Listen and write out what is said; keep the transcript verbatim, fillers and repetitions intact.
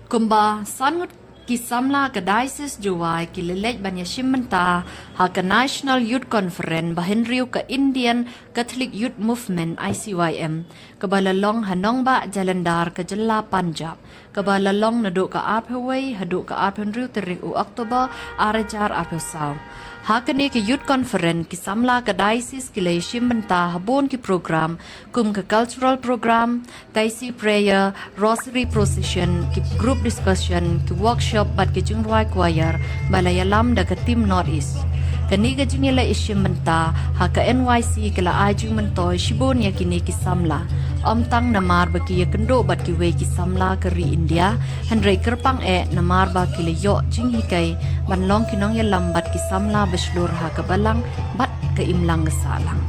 Kumba san ngut ki samla ka Diocese Jowai ki la leit ban ïashim bynta ha ka National Youth Conference ba hynriew ka Indian Catholic Youth Movement, I C Y M, kaba la long ha nongbah Jalandhar ka jylla Punjab, kaba la long naduh ka arphew wei haduh ka arphew hynriew tarik u October ar hajar arphew saw. Ha kane ka Youth Conference ki samla ka Diocese ki la ïashim bynta ha bun ki program kum ka cultural program, Taisi prayer, rosary procession, ki group discussion, ki workshop bad ki jingrwai choir ba la ïalam da ka Team North East. Kane ka jingïaleh ïashim bynta ha ka N Y C ka la ai jingmyntoi shibun ïa kine ki samla, ym tang namar ba ki ïakynduh bad kiwei ki samla ka ri India, hynrei kyrpang eh namar ba ki la ïoh jinghikai ban long ki nongïalam bad ki samla ba shlur ha ka balang bad ka imlang ka sahlang.